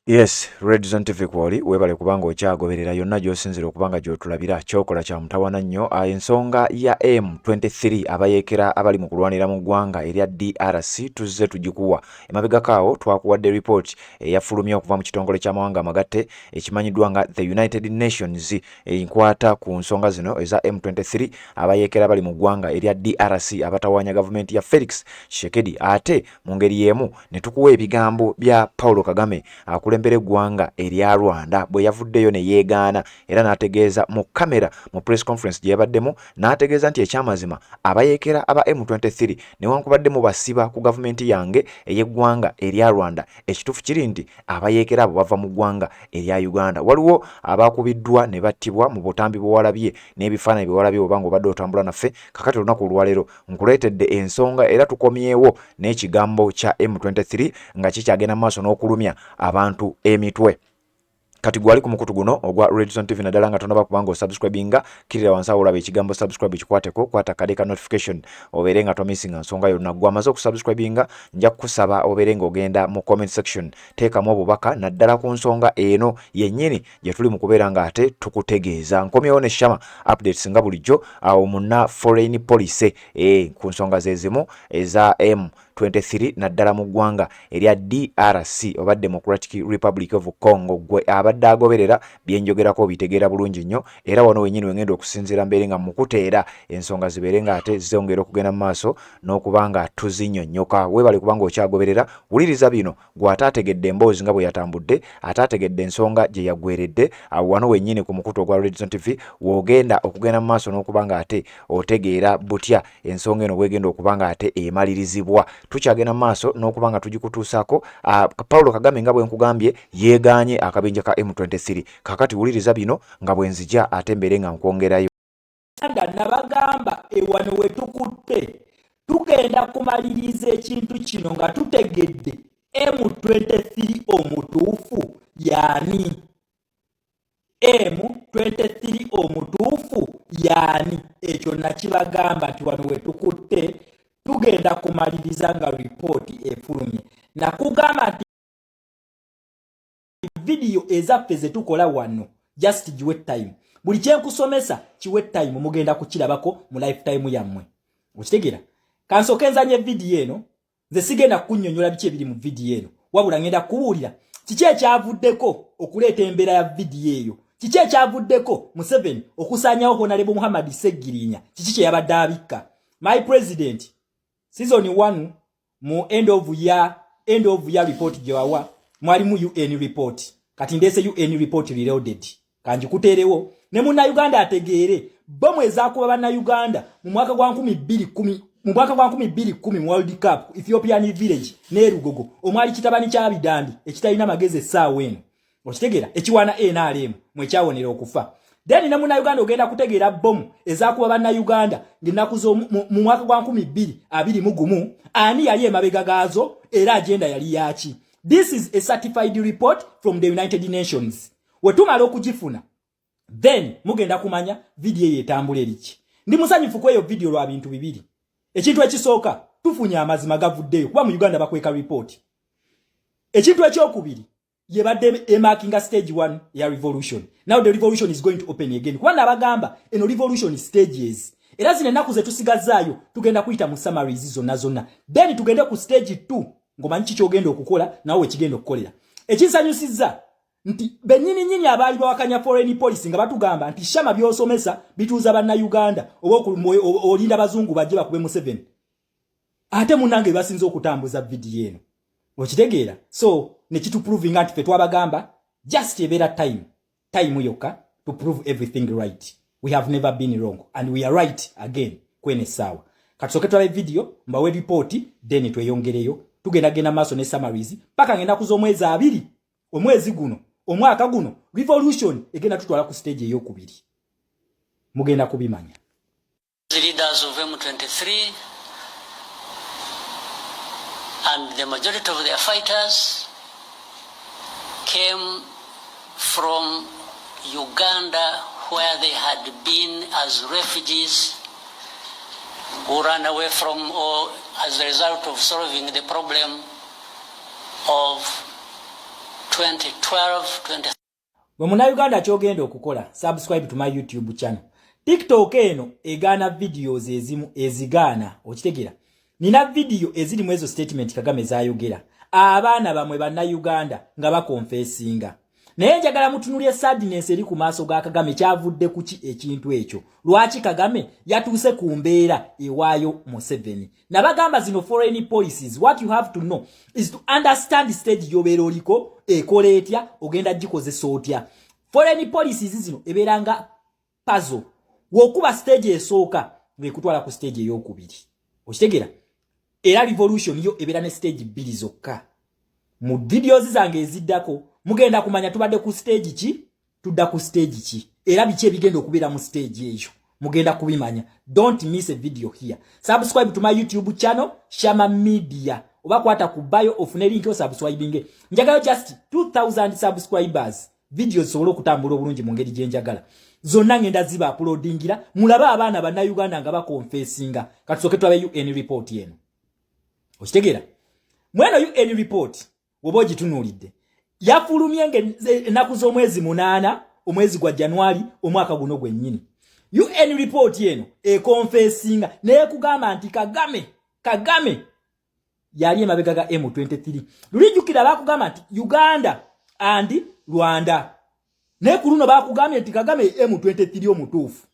Yes, Red Zone TV kwoli webale kubanga okyagoberera yonna gy'osinzira okuba nga gy'otulabira kyokola kya mutawana nnyo. Ensonga ya M23 abayeekera abali mu kulwanira mu ggwanga erya DRC tuzze tugikuwa. Emabegako awo twakuwadde report eyafulumye okuva mu kitongole ky'amawanga amagatte ekimanyiddwa nga the United Nations enkwata ku nsonga zino eza M23 abayeekera abali mu ggwanga erya DRC abatawaanya gavumenti ya Felix Tshisekedi ate Mu ngeri y'emu ne tukuwa ebigambo bya Paulo Kagame akulembera eggwanga erya Rwanda bwe yavuddeyo ne yeegaana era n'ategeeza mu kkamera mu press conference gye yabaddemu n'ategeeza nti ekyamazima abayeekera aba M23 newankubadde mubasiba ku gavumenti yange ey'eggwanga erya Rwanda ekituufu kiri nti abayeekera abo bava mu ggwanga erya Uganda. Waliwo abaakubiddwa ne battibwa mu butambi bwe walabye n'ebifaananyi bye walabye bw'oba ng'obadde otambula naffe. Kakati olunaku olwaleero nkuleetedde ensonga era tukomyewo n'ekigambo kya M23 nga kikyagenda mu maaso n'okulumya abantu emitwe. Kati gwali ku mukutu guno ogwa Redson TV naddala nga tonaba kubanga osubscribinga, kirira wansi awo olaba ekigambo subscribe kikwateko, kwata kade ka notification obeere nga tomisinga nsonga yonna. Gwe amaze okusubscribinga nja kukusaba obeere nga ogenda mu comment section teekamu obubaka naddala ku nsonga eno yennyini gye tuli mu kubeera ng'ate tukutegeeza. Nkomyewo ne Shama updates nga bulijjo awo munna foreign policy e, ku nsonga ze zimu eza M23 naddala mu ggwanga erya DRC oba Democratic Republic of Congo. Gwe abadde agoberera byenjogerako obitegeera bulungi nnyo era wano wenyini wengenda okusinziira mbeere nga mukuteera ensonga zibeere ng'ate zongera okugenda mu maaso n'okuba nga tuzinyonnyoka. Weebale kubanga okyagoberera, wuliriza bino Gwe ataategedde emboozi nga bwe yatambudde, ataategedde ensonga gye yaggweeredde, awo wano wennyini ku mukutu ogwa Redson TV w'ogenda okugenda mu maaso n'okuba ng'ate otegeera butya ensonga eno bw'egenda okuba ng'ate emalirizibwa. Tukyagenda mu maaso n'okuba nga tugikutuusaako. Paulo Kagame nga bwe nkugambye yeegaanye akabinja ka M23. Kaakati wuliriza bino nga bwe nzija ate mbeere nga nkwongerayo. Uganda nabagamba ewano wetukutte tugenda kumaliriza ekintu kino nga tutegedde M23 omutuufu yaani, M23 omutuufu yaani. Ekyo nakibagamba nti wano wetukutte tugenda kumaliriza nga ripooti efulumye. Nakugamba nti vidiyo ezaffe zetukola wano just giwe time, buli kyenkusomesa kiwe time, mugenda kukirabako mu lifetime yammwe. Okitegeera? Kansooke nzanye vidiyo eno. Nze sigenda kukunnyonnyola biki ebiri mu vidiyo eno, wabula ngenda kukubuulira kiki ekyavuddeko okuleeta embeera ya vidiyo eyo, kiki ekyavuddeko Museveni okusaanyawo Honalebo Muhammad Ssegirinya, kiki kye yabadde abikka. My president, season 1 mu end of year report gye wawa mwalimu UN report. Kati ndeese UN report reloaded, kanjikuteerewo ne munnayuganda ategeere bomu ezakuba bannayuganda mu mwaka gwa 2010, mu mwaka gwa 2010 mu World Cup, Ethiopian Village n'erugogo omwali kitabani kya Bidandi ekitalina magezi essaawa eno, okitegeera, ekiwaana NRM mwekyawonera okufa. Then ne munnayuganda ogenda kutegeera bomu ezakuba bannayuganda ng'ennaku mu mwaka gwa 2021, ani yali emabega gaazo era agenda yali yaki. This is a certified report from the United Nations. Wetumala okugifuna then mugenda kumanya vidiyo eyo etambula eriki. Ndi musanyufu ku eyo vidiyo lwa bintu bibiri. Ekintu ekisooka, tufunye amazima gavuddeyo, kuba mu Uganda bakweka report. Ekintu ekyokubiri, yebadde emarkinga stage 1 ya revolution. Now the revolution is going to open again, kuba nabagamba eno revolution stages, era zino ennaku zetusigazaayo tugenda kuyita mu summaries zonna zonna, then tugende ku stage 2 ng'omanyi kikyogenda okukola nawe wekigenda okukolera. Ekinsanyusizza nti bennyini nnyini abaali bawakanya foreign policy nga batugamba nti Shama by'osomesa bituuza bannayuganda oba olinda bazungu bajje bakube Museveni, ate munnange basinze okutambuza vidiyo eno, okitegeera? So nekituprovinga nti fe twabagamba just ebeera time, time yokka to prove everything right. We have never been wrong and we are right again kwene essaawa. Katusooke tulabe vidiyo, mbawe ripooti, then tweyongereyo. Tugenda genda maaso ne summaries paka ngenda kuza omwezi 20 omwezi guno, omwaka guno revolution egenda tutwala ku stage eyokubiri, mugenda kubimanya. The leaders of M23 and the majority of their fighters came from Uganda, where they had been as refugees who ran away from or as a result of solving the problem of 2012, 20 Bwe Munnayuganda, kyogenda okukola, subscribe to my YouTube channel. TikTok eno egaana videos ezimu, ezigaana. Okitegeera? Nina video ezirimu ezo statement Kagame zayogera, abaana bamwe Bannayuganda nga baconfessinga. Naye njagala mutunulye sadness eri ku maaso ga Kagame. Kyavudde kuki ekintu ekyo? Lwaki Kagame yatuuse ku mbeera ewaayo Museveni? Nabagamba zino foreign policies, what you have to know is to understand stage gy'obeera oliko ekola etya, ogenda gikozesa otya. Foreign policies zino ebeera nga puzzle. Wokuba stage esooka ng'ekutwala ku stage eyokubiri. Okitegeera? Era revolution yo ebeera ne stage bbiri zokka. Mu videos zange eziddako mugenda kumanya tubadde ku stage ki, tudda ku stage ki, era biki ebigenda okubeera mu stage eyo mugenda kubimanya. Don't miss a video here. Subscribe to my YouTube channel, Shama Media, oba kwata ku bio ofune link osubscribinge. Njagala just 2000 subscribers, videos zisobole okutambula obulungi mu ngeri gye njagala. Zonna ngenda ziba uploadingira mulabe abaana Bannayuganda nga baconfessinga. Katusooke tulabe UN report eno. Okitegeera? Mweno UN report woba ogitunuulidde, yafulumye ennaku z'omwezi 8, omwezi gwa Januari, omwaka guno gwennyini. UN report eno econfessinga neekugamba nti Kagame yali emabega ga M23. Lulijjukira bakugamba nti Uganda and Rwanda, naye ku luno bakugambye nti Kagame M23 omutuufu.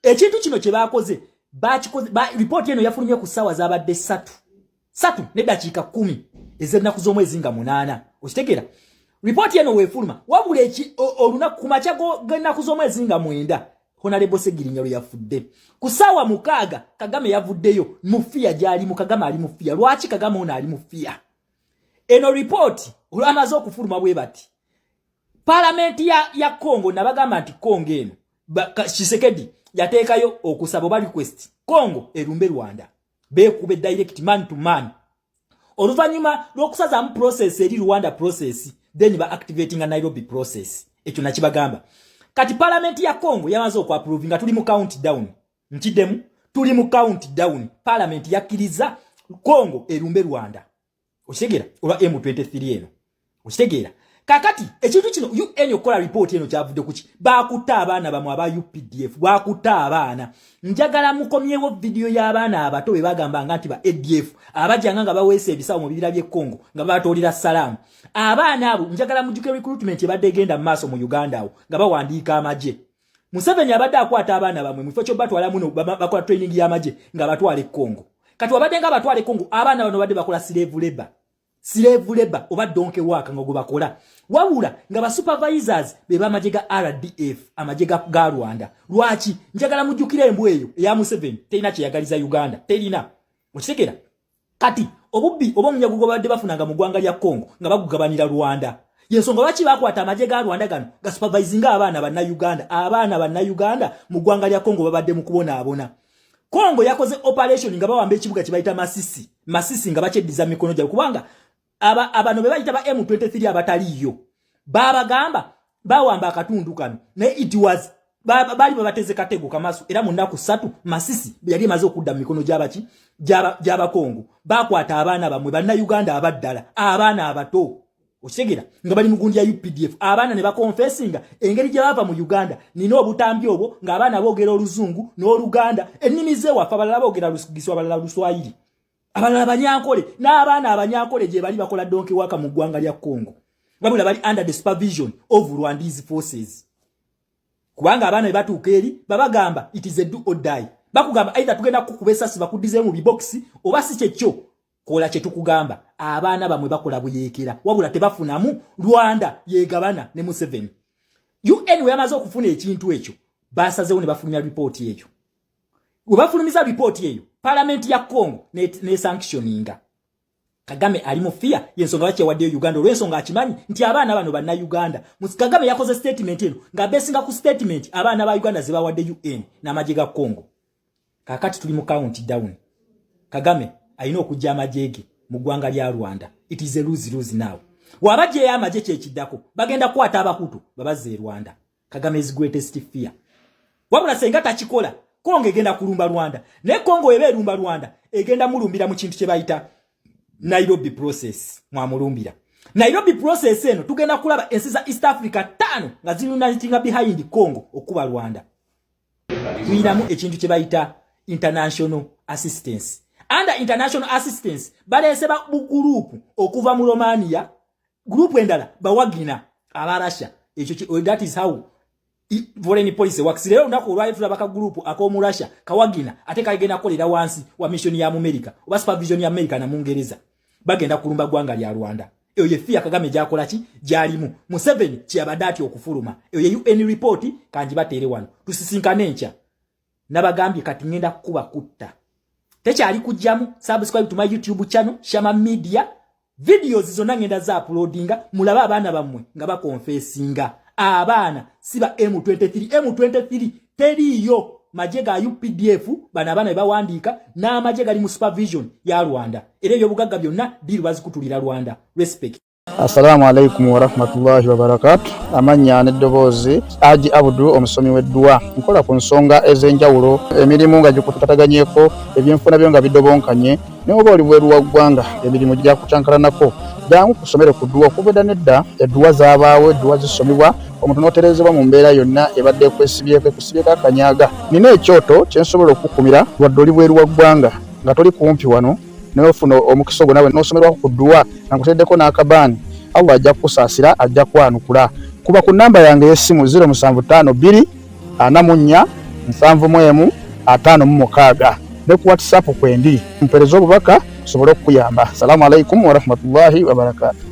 Ekintu kino kye bakoze, bakikoze ripooti eno yafulumye ku ssaawa zabadde 3:10 ez'ennaku z'omwezi nga 8. Okitegeera? Ripooti eno weefuluma, wabula olunaku ku makya g'ennaku z'omwezi nga 9, Honorable Segirinya lwe yafudde ku ssaawa 6, Kagame yavuddeyo mu fear gy'alimu. Kagame ali mu fear. Lwaki Kagame ono ali mu fear? Eno ripooti olwamaze okufuluma bwe bati, Paalamenti ya Congo, nabagamba nti Congo eno, Tshisekedi yateekayo okusaba oba request Congo erumbe Rwanda, beekube direct, man to man. Oluvannyuma lw'okusazaamu process eri Rwanda process, then ba activatinga Nairobi process. Ekyo nakibagamba. Kati Paalamenti ya Congo yamaze okuapprove nga tuli mu count down. Nkiddemu, tuli mu count down. Paalamenti yakkiriza Congo erumbe Rwanda. Okitegeera? Olwa M23 eno. Okitegeera? Kakati ekintu kino, UN okukola ripooti eno kyavudde kuki? Bakutta abaana bamwe aba UPDF, bakutta abaana. Njagala mukomyewo vidiyo y'abaana abato be bagambanga nti ba ADF, abajjanga nga baweesa ebisawo mu bibira by'e Congo nga babatoolera salaamu. Abaana abo njagala mujjuke recruitment ebadde egenda mu maaso mu Uganda awo nga bawandiika amagye. Museveni abadde akwata abaana bamwe, mu kifo ky'obatwala muno bakola training y'amagye, nga batwala e Congo. Kati wabadde nga batwala e Congo, abaana bano badde bakola slave labor, slave labor oba donkey work nga gwe bakola, wabula nga ba supervisors be b'amagye ga RDF, amagye ga Rwanda. Lwaki? Njagala mujjukire embwa eyo eya Museveni terina kyeyagaliza Uganda, terina. Okitegeera? Kati obubbi oba omunyago gwe babadde bafunanga mu ggwanga lya Congo nga bagugabanira Rwanda. Yensonga lwaki bakwata amagye ga Rwanda gano gasupervisinga abaana Bannayuganda. Abaana Bannayuganda mu ggwanga lya Congo babadde mu kubonaabona. Congo yakoze operation nga bawamba ekibuga kye bayita Masisi. Masisi nga bakyeddiza mikono gyabwe, kubanga abano be bayita ba M23 abataliiyo babagamba bawamba akatundu kano, naye it was baali babateze katego kamasu. Era mu nnaku 3 Masisi yali emaze okudda mu mikono gy'abaki, gy'Abakongo. Bakwata abaana bamwe Bannayuganda abaddala, abaana abato. Okitegeera? Nga bali mu gundi ya UPDF. Abaana ne baconfessinga engeri gye bava mu Uganda. Nina obutambi obwo ng'abaana boogera Oluzungu n'Oluganda, ennimi z'ewaffe. Abalala boogera Lugisu, abalala Luswayiri, abalala Banyankole. N'abaana Abanyankole gye bali bakola donkey work mu ggwanga lya Congo, wabula bali under the supervision of Rwandese forces, kubanga abaana bwe batuuka eri babagamba it is a do or die. Bakugamba either tugenda kukuba esasi bakuddizeemu mu bibokisi, oba si kyekyo kola kye tukugamba. Abaana bamwe bakola buyeekera, wabula tebafunamu. Rwanda yegabana ne Museveni. UN we yamaze okufuna ekintu ekyo, basazewo ne bafulumya ripooti eyo. We bafulumiza ripooti eyo, Palamenti ya Congo ne sanctioninga. Kagame ali mu fear, yensonga bakyewaddeyo Uganda, olw'ensonga akimanyi nti abaana bano Bannayuganda. Kagame yakoze statement eno nga besinga ku statement abaana ba Uganda ze bawadde UN n'amagye ga Congo. Kakati tuli mu count down. Kagame alina okujja amagye ge mu ggwanga lya Rwanda. It is a lose lose now. Wabajjeyo amagye, kyekiddako bagenda kukwata Abahutu babazze e Rwanda. Kagame is greatest fear. Wabula senga takikola, Kongo egenda kulumba Rwanda. Naye Kongo eba erumba Rwanda, egenda mulumbira mu kintu kye bayita Nairobi process. Mwamulumbira. Nairobi process eno tugenda kulaba ensi za East Africa ttaano nga zirunitinga behind Congo okuba Rwanda. Tuyinamu ekintu kye bayita international assistance. Under international assistance baleese ba bugurupu okuva mu Romania, gurupu endala bawagina aba Russia. Ekyo, that is how foreign policy works. Leero olunaku olwali tulaba ka gurupu ak'omu Russia kawagina, ate kagenda kukolera wansi wa mission ya America oba supervision ya America na Mungereza. Bagenda kulumba ggwanga lya Rwanda. Eyo ye fear Kagame gyakola ki gyalimu. Museveni kyeyabadde atya okufuluma. Eyo ye UN report, kanji bateere wano. Tusisinkane enkya. Nabagambye kati ngenda kukuba kutta, tekyali kujjamu. Subscribe to my YouTube channel, Shama Media. Videos zonna ngenda za uploadinga, mulabe abaana bammwe nga bakonfesinga. Abaana siba M23. M23 teriiyo, magye ga UPDF. Bano abaana bebawandiika n'amagye gali mu supervision ya Rwanda, era ebyobugagga byonna deal bazikutulira Rwanda. Respect. Assalamu alaikum warahmatullahi wabarakatu. Amannya n'eddoboozi, Aji Abudu, omusomi w'edduwa. Nkola ku nsonga ez'enjawulo, emirimu nga gikutataganyeko, ebyenfuna byo nga bidobonkanye, naye oba oli bweru wa ggwanga, emirimu gyakucankalanako, jangu kusomere ku dduwa. Okuva edda nedda edduwa zaabaawo, edduwa zisomibwa omuntu n'otereezebwa mu mbeera yonna ebadde ekwesibyeko, ekusibyeko akanyaga. Nina ekyoto kye nsobola okukumira wadde oli bweru wa ggwanga, nga toli kumpi wano, naye ofuna omukisa ogwo nawe n'osomerwako ku dduwa nga nkuteddeko n'akabaani. Allah ajja kukusaasira, ajja kwanukula. Kuba ku namba yange ey'essimu 0752 44 71 56, ne ku WhatsApp kwendi, mpereze obubaka nsobole okukuyamba. Salaamu alaikum warahmatullahi wabarakatu.